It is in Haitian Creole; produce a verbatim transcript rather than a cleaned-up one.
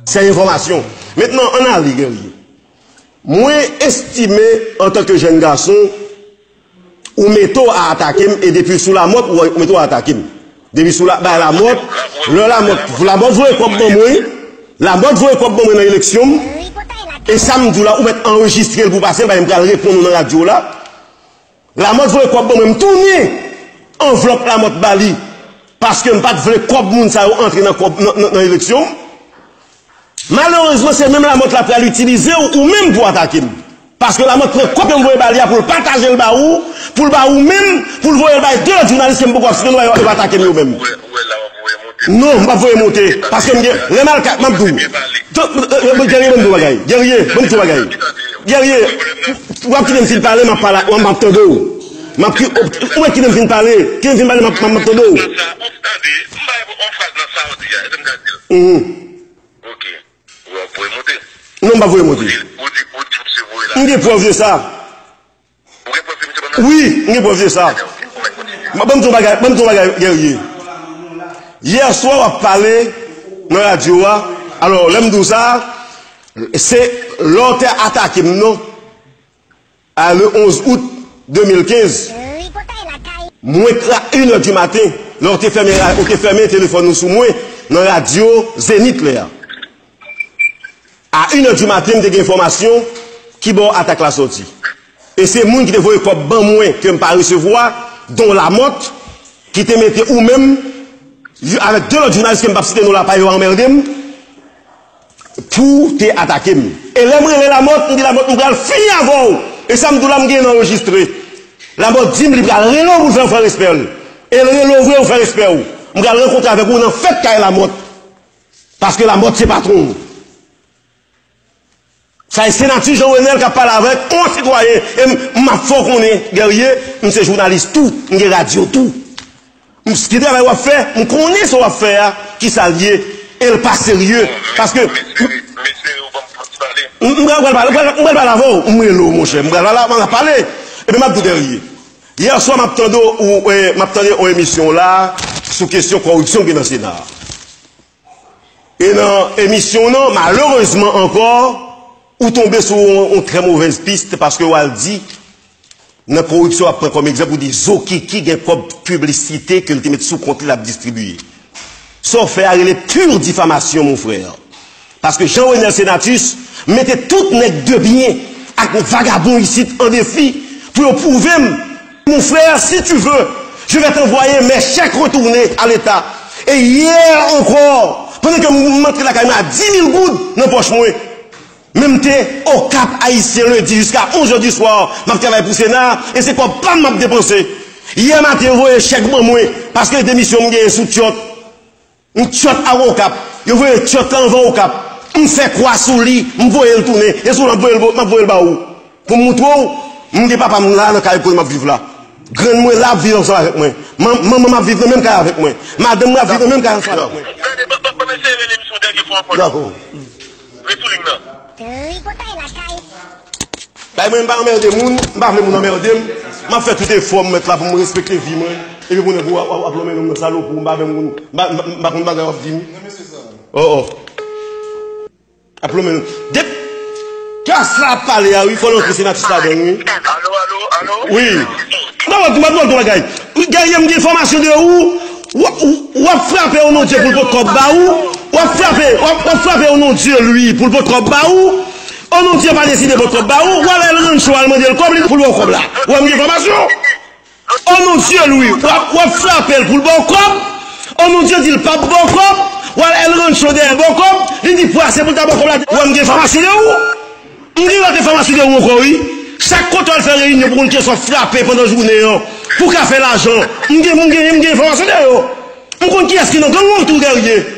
Se enfòmasyon. Mentnan, ann ale, Guerrier. Mwen estime, antanke jèn gason, ou mete w a atake m, e depi sou Lamòt, ou mete w a atake m. Depi sou la, bay Lamòt, lè Lamòt, Lamòt voye kòb ban mwen, Lamòt voye kòb ban mwen nan eleksyon m, e sa m di w la, ou mèt anrejistre l pou pase, bay m pral reponn ou nan radyo la. Lamòt voye kòb ban mwen, m tounen anvlòp Lamòt ba li, paske m pa t vle kòb moun sa yo antre nan kòb, nan, nan, nan eleksyon m. Malerezman, se menm Lamòt la pral itilize w, ou menm pou atake m. Paske Lamòt pran kòb yo m voye ba li a pou l pataje l ba ou, pou l ba ou menm, pou l voye l bay de lòt jounalis ke m poko ap site non yo, yo atake m yo menm. Non, m p ap voye monte. Paske m gen, lè m al ka, m ap di w. Guerrier, ban m di w bagay. Guerrier, ban m di w bagay. Guerrier, w ap kite m fin pale, m ap pale, m ap tande w. M ap ki, ou mèt kite m fin pale. Kite m fin pale, m ap, m ap tande w. Mhm. Non, m p ap voye monte. M gen prèv de sa. Wi, m gen prèv de sa. Ban m di w bagay, ban m di w bagay, Guerrier. Yè swa w ap pale nan radyo a. Alò, lè m di w sa, se lè w te atake m non. A le onz out de mil kenz, mwen a inè di maten, lè w te fèmen, ou te fèmen telefòn ou sou mwen nan radyo Zenith lè a. A inè di maten, m te gen enfòmasyon ki bò atak la sòti. E se moun ki te voye kòb ban mwen ke m pa resevwa, don Lamòt, ki te mete ou menm, avèk de lòt jounalis ke m p ap site non la pa yo anmède m, pou te atake m. E lè m rele Lamòt, m di Lamòt, m pral fini avè w. E sa m di w la, m gen anrejistre. Lamòt di m li pral rele w pou l fè w fè respè l. E l rele w vre, ou fè respè w. M pral rankontre avèk ou nan fèt kay Lamòt. Paske Lamòt se patwon w. Sa e Senatus Jean Renel k ap pale avèk yon sitwayen. E m, m ap fè w konnen, Guerrier, m se jounalis tou, m gen radyo tou. M, ki travay w ap fè, m konnen sa w ap fè a, ki sa l ye, e l pa serye. Paske m, m pral, pral pale, m pral, m pral pale avè w, m rele w, monchè, m pral pale, m ap pale. Epi m ap di w, Guerrier. Yè swa, m ap tande w, e, m ap tande yon emisyon la sou kesyon kòripsyon ki nan Sena a. E nan emisyon w nan, malerezman ankò, ou tonbe sou yon, yon trè movèz pis, paske w al di, nan kòripsyon, w ap pran kòm egzanp, ou di Zokiki gen kòb piblisite ke l te met sou kont li, l ap distribiye. Sa w fè a rele pur difamasyon, mon frè. Paske Jean Renel Senatus mete tout nèg de byen ak vagabon isit an defi pou yo pwouve m, mon frère, si tu veux, je vais t'envoyer mes chèques retournés à l'État. E yè ankò, pandan ke m antre lakay mwen a dis mil goud nan pòch mwen, men m te Okap Ayisyen lendi jiska onz è di swa, m ap travay pou Sena, e se kòb pa m m ap depanse. Yè maten, yo voye chèk ban mwen, paske demisyon m genyen sou tyòt. M tyòt a Okap. Yo voye tyòt la anvan Okap. M fè kwa sou li, m voye l tounen. E sou l m ap voye l, m ap voye l ba ou. Pou m montre w, m gen papa m la nan kay kote m ap viv la. Grann mwen la ap viv ansanm avèk mwen. Man-, manman m ap viv nan menm kay avèk mwen. Madanm mwen ap viv nan menm kay ansanm avèk mwen. Gade, ban, ban, ban m eseye rele misye yon dènye fwa ankò. Dakò. Ret sou liy nan. Tripotay lakay. Bay mwen, m pa anmède moun, m pa vle moun anmède m. M ap fè tout efò m mèt la pou m respekte vi mwen. Epi pou nèg ou ap, ap, ap lonmen non m nan salopri, m pa vle moun, m pa, m pa, m pa konn bagay w ap di m. Oh, oh. Ap lonmen non. Dep-, klas la ap pale a, wi, fò l antre Senatus ladan l, wi. Alo, alo, alo. Wi. M pa wè, m pa wè yon bagay. Wi, Guerrier, m gen enfòmasyon de ou. W, w, w ap frape o non Dye pou l pot kòb ba ou. W ap frape, w ap, w ap frape o non Dye, li, pou l pot kòb ba ou. O non Dye pa deside pot kòb ba ou. W al El Rancho al mande l kòb li pou l ba w kòb la. Ou wè m gen enfòmasyon. O non Dye, li, w ap, w ap frape l pou l ba w kòb. O non Dye di l p ap ba w kòb. W al El Rancho dèyè l ba w kòb. Li di pwase pou l ta ba w kòb la. Ou wè m gen enfòmasyon de ou. M gen lòt enfòmasyon de ou ankò, wi. Chak kote w al fè reyinyon pou konn kiyès w ap frape pandan jounen an pou ka fè lajan. M gen, m gen, m gen enfòmasyon de yo. M konn kiyès ki nan gang ou tou, Guerrier.